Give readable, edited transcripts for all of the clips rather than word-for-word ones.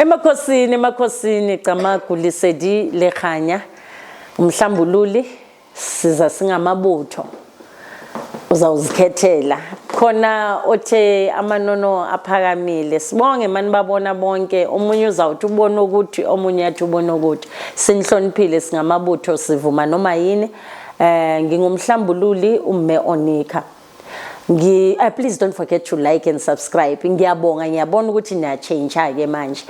Emakhosini, emakhosini, Camagu, Lesedi Lekganya, umhlambululi, siza singamabutho. Uzawuzikhethela. Khona othe amanono aphakamile. Sibonge mani babona bonke. Omunye uzawuthi ubona ukuthi, omunye athi ubona ukuthi. Sinihloniphile, singamabutho, sivuma noma yini. Ngingumhlambululi uMme Onika. Ngi please don't forget to like and subscribe. Ngiyabonga, ngiyabona ukuthi niya-change ke manje.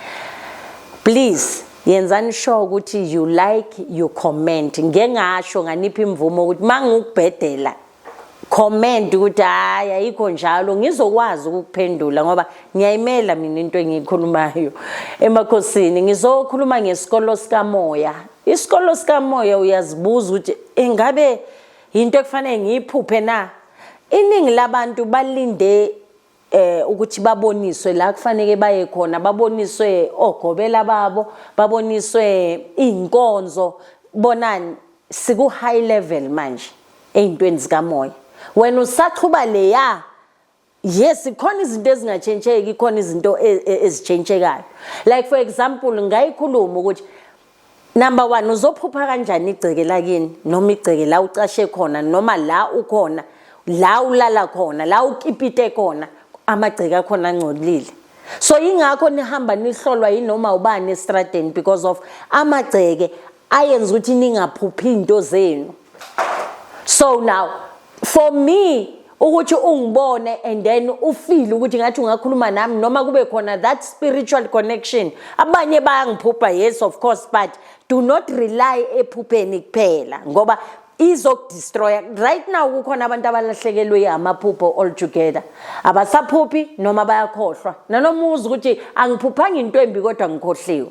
Please yenzani sure ukuthi you like, you comment. Ngeke ngasho nganipha imvumo ukuthi mangukubhedela comment ukuthi hayi, ayikho njalo, ngizokwazi ukukuphendula ngoba ngiyayimela mina into engiyikhulumayo. Emakhosini, ngizokhuluma ngesikolo sikamoya. Isikolo sikamoya, uyazibuza ukuthi ingabe into ekufanele ngiyiphuphe na? Iningi labantu balinde ukuthi baboniswe la kufanele baye khona, baboniswe ogobela babo, baboniswe inkonzo. Bonani, siku high level manje eyintweni zikamoya. Wena usachuba leya. Yes, khona izinto ezingatshentsheki, khona izinto ezitshentshekayo. Like for example, ngayikhuluma ukuthi number 1, uzophupha kanjani igceke lakini noma igceke la ucashe khona noma la ukhona, la ulala khona, la ukipite khona, amagceke akhona angcolile? So ingakho nihamba nihlolwa yinoma ubani estradeni, because of amagceke ayenza ukuthi ningaphuphi into zenu. So now for me ukuthi ungibone and then ufeel ukuthi ngathi ungakhuluma nami noma kube khona that spiritual connection. Abanye bayangiphupha, yes, of course, but do not rely ephupheni kuphela ngoba izokudestroya. Right now kukhona abantu abalahlekelwe amaphupho altogether, abasaphuphi noma bayakhohlwa, nanoma uzwa ukuthi angiphuphanga into embi kodwa ngikhohliwe.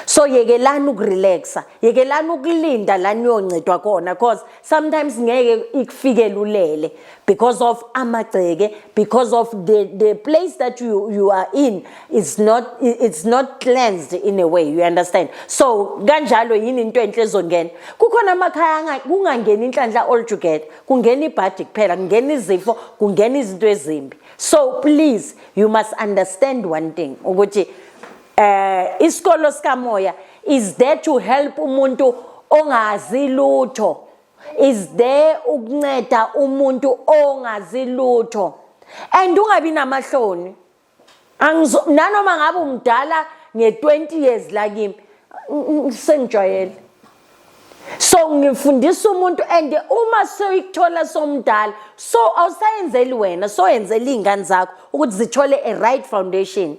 So yekelani ukurelaxa, yekelani ukulinda la niyoncedwa khona, cause sometimes ngeke ikufikele ulele because of amagceke, because of the place that you are in is not, it's not cleansed in a way, you understand? So kanjalo yini into enhle ezongena? Kukhona amakhaya kungangeni inhlanhla altogether, kungena ibhadi kuphela, kungena izifo, kungena izinto ezimbi. So please, you must understand one thing ukuthi isikolo sikamoya is there to help umuntu ongazi lutho, is there ukunceda umuntu ongazi lutho, and ungabi namahloni. Angizo nanoma ngabe umdala nge20 years la kimi, sengijwayele. So ngifundisa umuntu, and uma soyikuthola somdala, so awusayenzeli wena, soyenzela iy'ngane zakho ukuthi zithole a right foundation.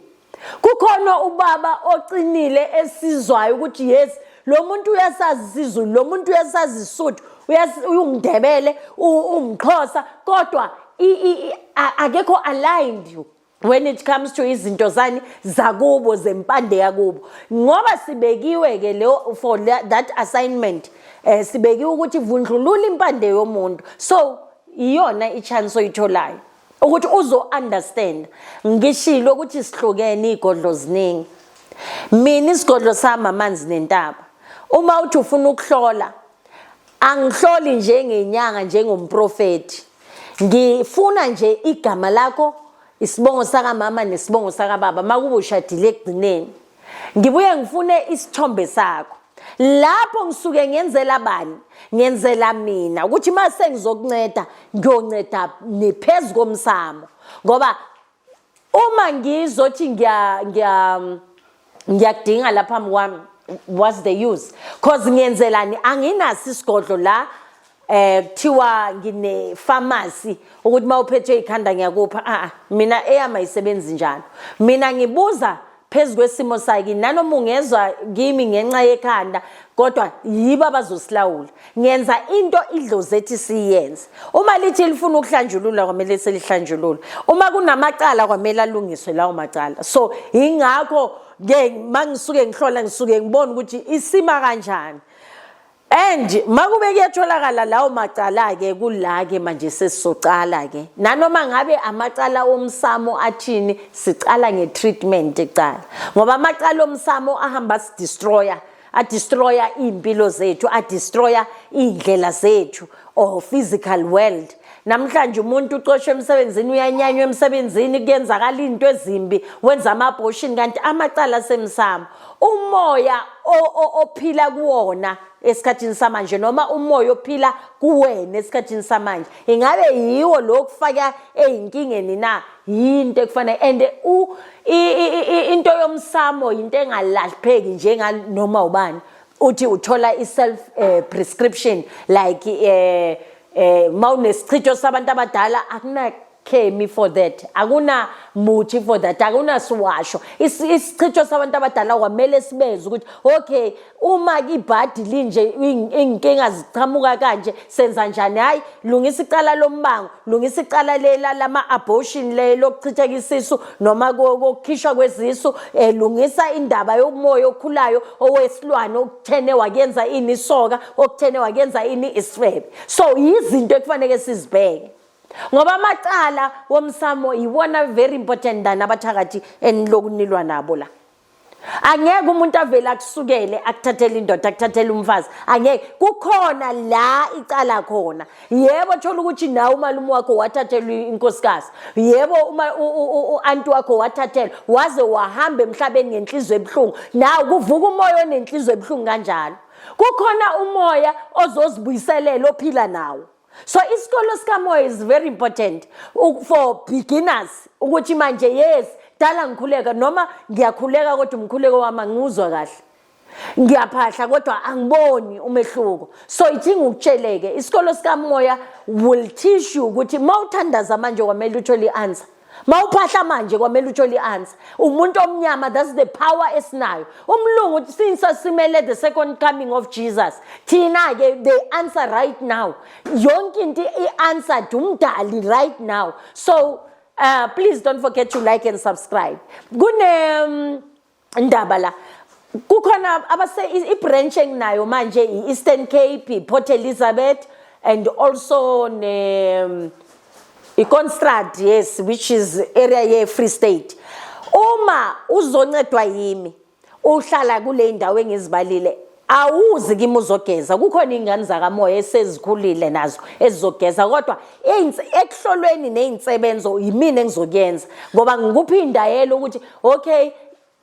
Kukhona ubaba ocinile esizwayo ukuthi yes, lo muntu uyasazi isiZulu, lo muntu uyasazi isiSuthu, uyungindebele, umXhosa, kodwa akekho aligned when it comes to izinto zani zakubo, zempande yakubo, ngoba sibekiwe ke leyo for that assignment. Sibekiwe ukuthi vundlulula impande yomuntu. So iyona i-chance oyitholayo ukuthi uzo understand. Ngishilo ukuthi sihlukene, igodlo ziningi. Mina isigodlo sami amanzi nentaba. Uma uthi ufuna ukuhlola, angihloli njengenyanga, njengomprofeti. Ngifuna nje igama lakho, isibongo sakamama nesibongo sakababa makube ushadile. Ekugcineni ngibuye ngifune isithombe sakho. Lapho ngisuke ngenzela bani? Ngenzela mina, ukuthi mase ngizokunceda, ngiyonceda nephezu komsamo, ngoba uma ngizothi ngiyakudinga lapha phambi kwami, what's the use? 'Cause ngiyenzelani? Anginaso isigodlo la kuthiwa ngine pharmacy ukuthi mawuphethwe ikhanda ngiyakupha. Ah, mina eyami ayisebenzi njalo. Mina ngibuza phezu kwesimo sakini, nanoma ungezwa kimi ngenxa yekhanda, kodwa yibo abazosilawula. Ngenza into idlozi ethi siyenze. Uma lithi lifuna ukuhlanjulula, kwamele selihlanjulule. Uma kunamacala, kwamele alungiswe lawo macala. So ingakho ke mangisuke ngihlola, ngisuke ngibona ukuthi isima kanjani, and makube kuyatholakala lawo macala ke, kula ke manje sesizocala ke. Nanoma ngabe amacala omsamo athini, sicala nge-treatment icala, ngoba amacala omsamo ahamba sidestroya, adestroya iy'mpilo zethu, adestroya iy'ndlela zethu. or physical world. Namhlanje umuntu ucoshwe emsebenzini, uyanyanywa emsebenzini, kuyenzakala into ezimbi, wenza ama-abortion, kanti amacala asemsamo. Umoya ophila kuwona esikhathini samanje, noma umoya ophila kuwena esikhathini samanje, ingabe yiwo lo kufaka eyinkingeni na? Yinto ekufanele and into yomsamo yinto engalapheki njenganoma ubani. Uthi uthola i-self prescription, like mawunesichitho sabantu abadala, akuna chemi for that, akuna muthi for that, akuna siwasho. Isichitho sabantu abadala kwamele sibeze ukuthi okay, uma ibhadi linje, inkinga zichamuka kanje, senza njani? Hayi, lungisa icala lombango, lungisa icala lela lama abortion, le lokuchitheka isisu noma kokukhishwa kwezisu, lungisa indaba yomoya okhulayo owesilwane okuthene wakuyenza ini isoka, okuthene wakuyenza ini isifebe. So yizinto ekufanele sizibheke, ngoba amacala womsamo iwona very important than abathakathi enilokunilwa nabo la. Angeke umuntu avele akusukele, akuthathele indoda, akuthathele umfazi, angeke. Kukhona la icala khona. Yebo, thola ukuthi nawe umalume wakho wathathelwa inkosikazi, yebo, uma u-anti wakho wathathelwa, waze wahamba emhlabeni ngenhliziyo ebuhlungu, nawe kuvuka umoya onenhliziyo ebuhlungu kanjalo. Kukhona umoya ozozibuyiselela ophila nawo. So isikolo sikamoya is very important for beginners, ukuthi manje, yes, dala ngikhuleka noma ngiyakhuleka, kodwa umkhuleko wami angiwuzwa kahle, ngiyaphahla kodwa angiboni umehluko. So ithi ngikutsheleke, isikolo sikamoya will teach you ukuthi mawuthandaza manje kwamele uthole i-answer, mawuphahla manje kwamele uthole i-answer. Umuntu omnyama, that's the power esinayo. Umlungu, since asimele the second coming of Jesus, thina-ke the answer right now, yonke into i-answered umdali right now. So please don't forget to like and subscribe. Kune ndaba la, kukhona abase i-branch enginayo manje, i-Eastern Cape, i-Port Elizabeth and also ne i-Constrad, yes, which is area ye-Free State. Uma uzoncedwa yimi, uhlala kule ndawo engizibalile, awuzi kimi uzogeza. Kukhona iy'ngane zakamoya esezikhulile nazo ezizogeza, kodwa ekuhlolweni ney'nsebenzo yimina engizokuyenza, ngoba ngikuphi indayelo ukuthi okay,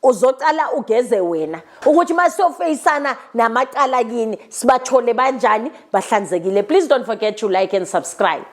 uzocala ugeze wena, ukuthi uma siyofeyisana namacala kini sibathole banjani, bahlanzekile. Please don't forget to like and subscribe.